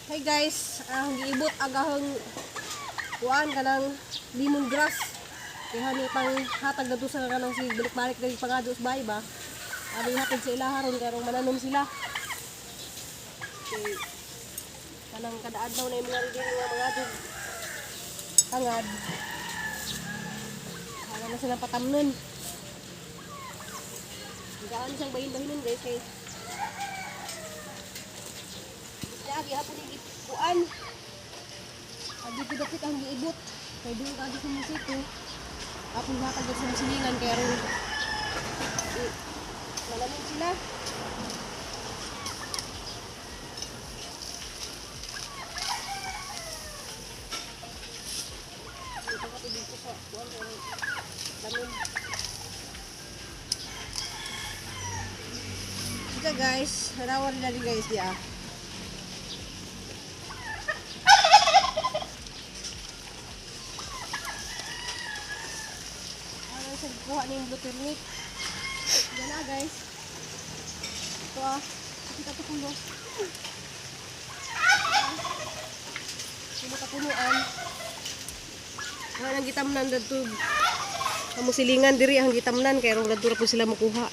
Hey guys, ang giibot agahang kuan kanang lemongrass. Kay hani pang hatag na sa kanang si balik-balik diri pangadyo sa bahay ba. Abi hatag sa ilaha ron kay mananom sila. Kay kanang kada adlaw na yung mga diri nga mga adyo tangad. Ana na sila patamnon. Gaan siyang bahin-bahinon guys kay Lagi hapon ni kuan. Adi ko dapit ang giibot. Kay doon ka sa musito. Apon hatag sa silingan kay aron malamig sila. Dito ka dito sa kuan kay lamig. Ito guys, harawan nila rin guys diya. Ano sa kuha ni yung blue turnip. Yan na guys. Ito ah. Kita to puno. Puno ka punuan. Ang gitamnan dadto. Amo silingan diri ang gitamnan kay rong dadto ra po sila makuha.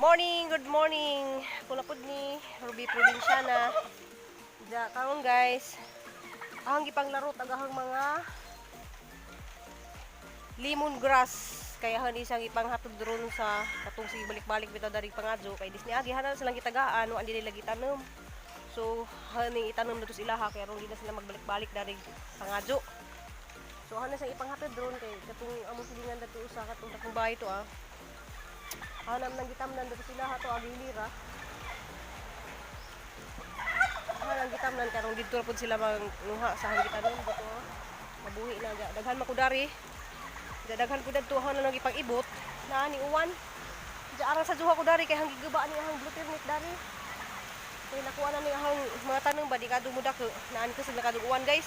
Morning, good morning. Pula pud ni Ruby Provinciana. Ja karon guys. Ang gipanglarot ang ahang mga lemongrass kaya han isang ipanghatod ron sa katong sige balik-balik bitaw dari pangadyo kay disni agi hanan silang gitagaan wa nila gitanom. So hani itanom na to sa ilaha kay aron di na sila magbalik-balik dari pangadyo. So hanan siyang ipanghatod ron kay katong among silingan dadto usa katong dakong bahay to ah. Hanam nang gitamnan dito sila hato agilira. Hanam gitamnan karong didto ra pud sila manguha sa hang gitanom dito. Mabuhi na ga. Daghan man ko dari. Ga daghan ko dadto hanan nang ipang-ibot na ni uwan. Diya aral sa duha ko dari kay hang giguba ni ang blue turnip dari. Kay nakuha na ni ang mga tanong ba di ka dumudako naan ko sa nakadug uwan guys.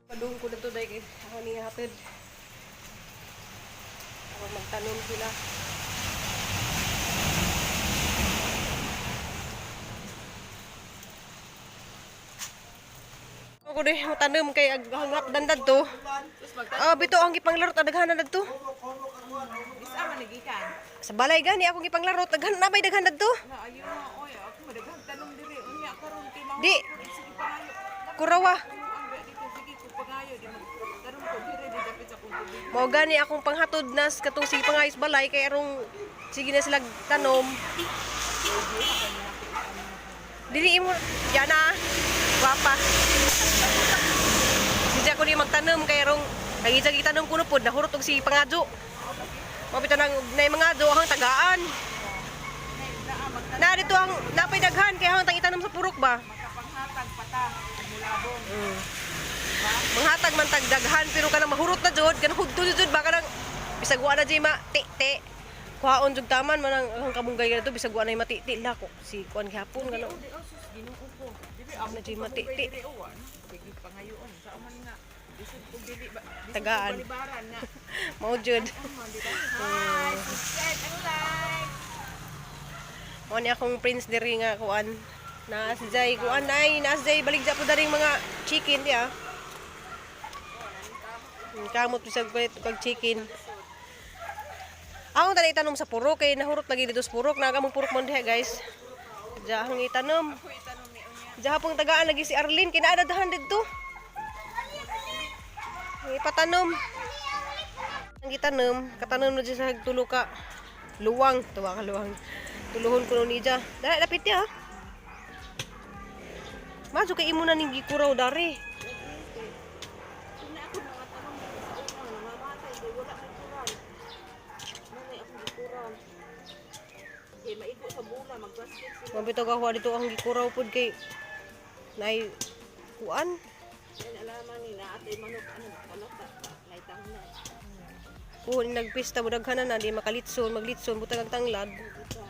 Padung ko dito dai kay hang ni hatid. Para magtanom sila. Ako di tanom kay ag hangrap dandad to. Ah, bito ang gipanglarot ang daghan na dadto. Isa man nagikan. Sa balay gani akong gipanglarot daghan na bay daghan dadto. Na ayo na oy, ako madaghang tanong diri unya karon kay mao. Di. Sige pangayo. Kurawa. Ang ba dito sige ko pangayo di mag tanong ko diri di dapit sa akong tubig. Mao gani akong panghatod nas katong sige pangayos balay kay arong sige na sila tanom. Dili imo yana gwapa. Sige ko ni magtanom kay arong kay isa gitanom kuno pod nahurot og sige pangadyo. Mapita nang nay mga adyo ang tagaan. Na dito ang napay daghan kay ang tang itanom sa purok ba. Makapanghatag pata mulabong. Manghatag man tag daghan pero kanang mahurot na jud kanang hudto jud ba kanang bisag wa na jud ma ti ti kuhaon jud taman man ang kabunggay kadto bisag wa na mati-ti la ko si kuan gihapon Di gano oh, di oh sus Ginoo ko. Diri na jud mati-ti. Diri oh. Ano? Sige pangayoon sa man nga. Bisag kog dili ba bisag Tagaan. kog balibaran nga. Mao jud. Ano man di ba? Hi, subscribe and like. Mao ni akong prince diri nga kuan na si Jay kuan ay na si Jay baligya po daring mga chicken di ah. Kamot bisag palit kag chicken. Ako tani itanom sa purok kay nahurot lagi dito sa purok nagamong purok man diha guys. Diya ang itanom. Ako itanom ni unya. Diya pong tagaan lagi si Arlene kinaadadahan didto. Ipatanom. Ang itanom, katanom na dyan sa tulo ka luwang, tuwa ka luwang. Tuluhon ko ni dya. Dali lapit ya. Maso kay imo na ning gikuraw dari. Kung na ako mga tanong dito sa una, namamatay, di wala may kural. Nanay akong gikural. Kay maigo sa bula, magplastic sila. Mabito ka dito ang gikuraw pud kay Nay kuan. Yan alaman nila atay manok ano makalata. Naitang na. Kung nagpista mo daghanan na di makalitson, maglitson butang ang tanglad. Ito.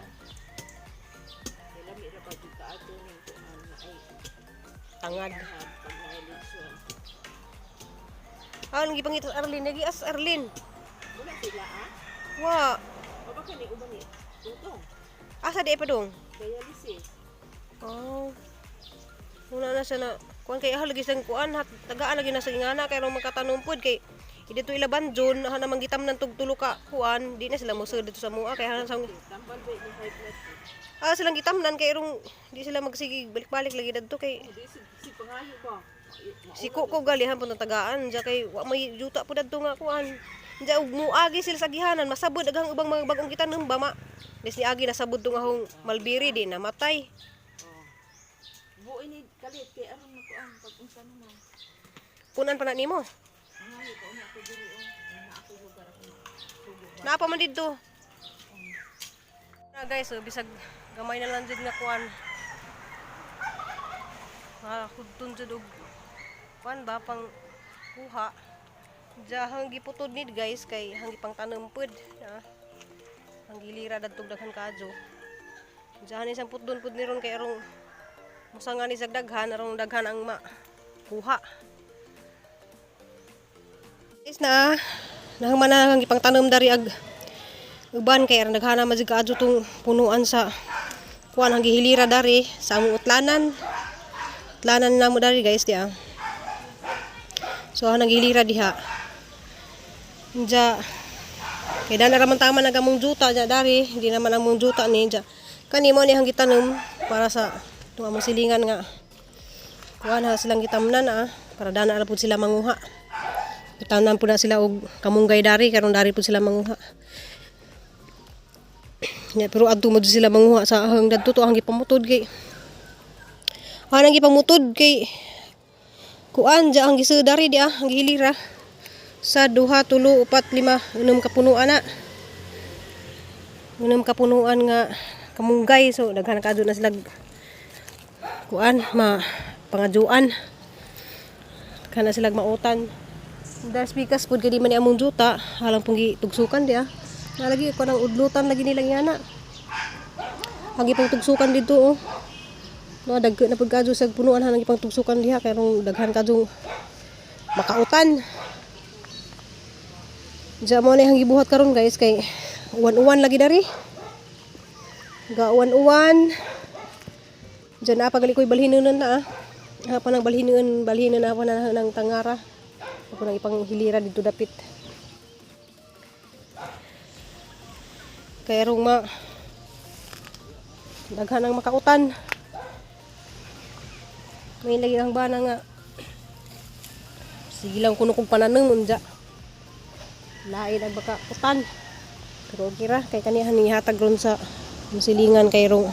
Kaya lami ra pa jud kaato ning kuan na ay Tangad. tangad pag nailitson. Ah, nang gipangita sa Arlene, nagi as Arlene. Wala sila ah. Wa, O baka ni uban ni tutong. asa di pa dong? Dialysis. Oh. Una na siya na kuan kay ah lagi sang kuan hat tagaan lagi na sa ingana kay rong makatanom pod kay dito ila banjon ha namang gitamnan tug tulo ka kuan di na sila mosud dito sa mua kay hanan sang Tambal ba ni high blood? ah silang gitamnan kay rong di sila magsige balik-balik lagi dadto kay Di si, si pangayo ba? siko ko galihan po ng tagaan diya kay wa may juta po dadto nga kuan diya ug muagi sila sa gihanan masabod aghang ubang mga bagong gitanom ba ma des ni agi nasabod tong ahong malbiri di namatay. Oh. Buoy ni kalit kay aron makuan pag unsa naman. Punan pa na nimo. Pangayo ko una ako diri oh. Na ako lugar ako. Sugo ba? Naa pa man didto. Na guys, so bisag gamay na lang jud nga kuan. Ah, hudton jud og kuan ba pang kuha. Diyahang giputod ni guys kay hanggi pang tanom pud. Ah. Ang gilira dadtog daghan kaadyo. Diyahan isang putdon pud ni ron kay arong musa nga ni sag daghan arong daghan ang ma kuha. Guys na nahangman na ang ipang tanom dari ag uban kay aron daghana man jud kaadyo tong punuan sa kuan ang gihilira dari sa among utlanan. Utlanan namo dari guys di ah. So ang gihilira diha. Diya kay dana ra man tama nag among juta diya dari, hindi naman among juta ni diya. Kani mo ni ang gitanom para sa itong among silingan nga kuan ha silang gitamnan ah para dana ra pud sila manguha. Gitanan pud na sila og kamunggay dari karon dari pud sila manguha. Ya, pero adto mo jud sila manguha sa ahang dadto to ang gipamutod kay ang gipamutod kay kuan diya ang gisudari di ah ang gihilira sa duha tulo upat lima unom ka punuan na unom ka punuan nga kamunggay, so daghan ka na sila kuan ma pangajuan kana sila mautan das bikas pud kay di man ni among juta halang pong gitugsukan di ah nalagi ko nang udlutan lagi nilang yana ang ipang tugsukan dito oh no dagko na pud kadyo sa punuan hanang ipang tugsukan diha kay rong daghan kadyo makautan. Diya mo na yung gibuhat karon guys kay uwan-uwan lagi dari. Ga uwan-uwan. Diyan na pagali ko'y balhinunan na ah. Ha pa nang balhinunan, balhinunan na pa na ng tangara. Ako nang ipanghilira dito dapit. Kaya rong ma daghan ang makautan. May lagi ang bana nga. Sige lang kuno kong pananom unja. Lain ang baka utan. Pero okay ra kay kanihan nihatag ron sa silingan kay rong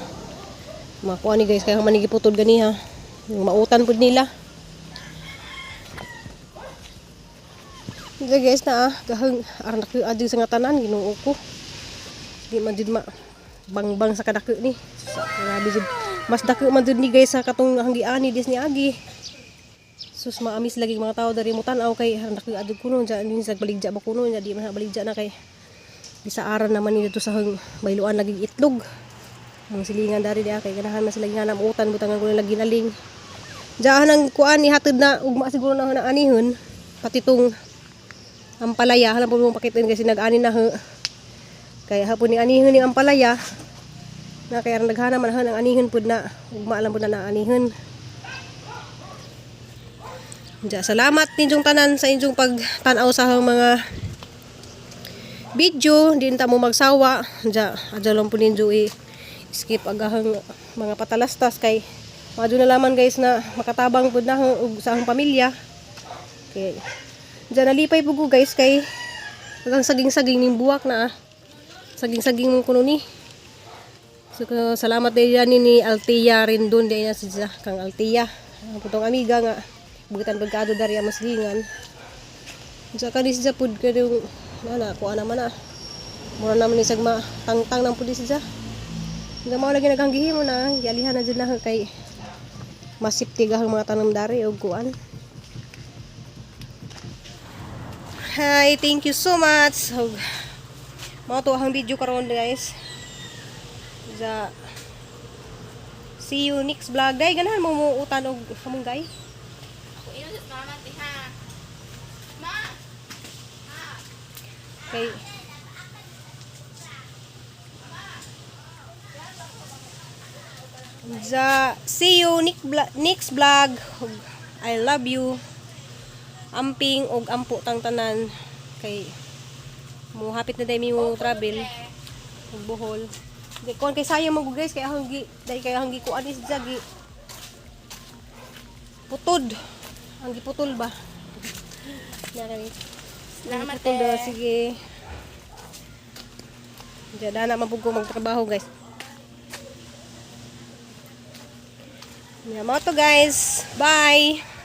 makuha ni guys kay man giputod ganiha. Yung mautan pud nila. Hindi guys na ah, gahang aran dako adyo sa nga tanan Ginoo ko. Di man jud ma bangbang sa kadako ni. Grabe jud. Mas dako man jud ni guys sa katong hanggiani dis ni agi. Sus maamis lagi mga tao dari mo tan-aw kay aran dako adyo kuno diyan din sa baligja ba kuno di man baligja na kay bisaaran naman ni dito sa hang bayluan lagi itlog. Ang silingan dari diya kay ganahan man sila nga utan butangan ko lagi naling. Diyan ang kuan ihatod na ugma siguro na na anihon pati tong ampalaya halang po mong pakitin kasi nag-ani na ho. Kaya hapon ni anihon ni ampalaya na kaya ang daghana man ang anihon pud na ugma lang pud na anihon. Diya, salamat ninyong tanan sa inyong pagtanaw sa akong mga video. Di ta mo magsawa. Diya, adyo lang po ninyo i-skip agahang mga patalastas kay madyo na laman guys na makatabang pud na og sa akong pamilya. Okay. Diya nalipay po ko guys kay ang saging-saging ning buwak na ah. Saging-saging mong kuno ni. So, salamat din yan ni Althea Rindon din na siya kang Althea. Ang putong amiga nga bugitan pagkaado dari ang maslingan. Sa kani siya pud kadung na kuha naman ah. Mura naman ni sagma tangtang nang pud siya. Nga mao lagi naghanggihi mo na, gialihan na jud na kay Masiptig ang mga tanom dari og kuan. Hi, thank you so much. Og mao to ang video karon, guys. Za see you next vlog. Day, ganahan mo mo utan og kamunggay. Ako ino sa mama ti ha. Ma. Kay Za see you next vlog. Ug I love you. Amping og ampo tang tanan kay mo hapit na day mi mo travel ug Bohol. Di kon kay sayang man gud, guys, kay ahang gi dai kay ahang gikuan is gi putod. Ang giputol ba? Na kay Salamat putol daw, eh. sige. Diyan na naman ko magtrabaho, guys. Yeah, mga to, guys. Bye!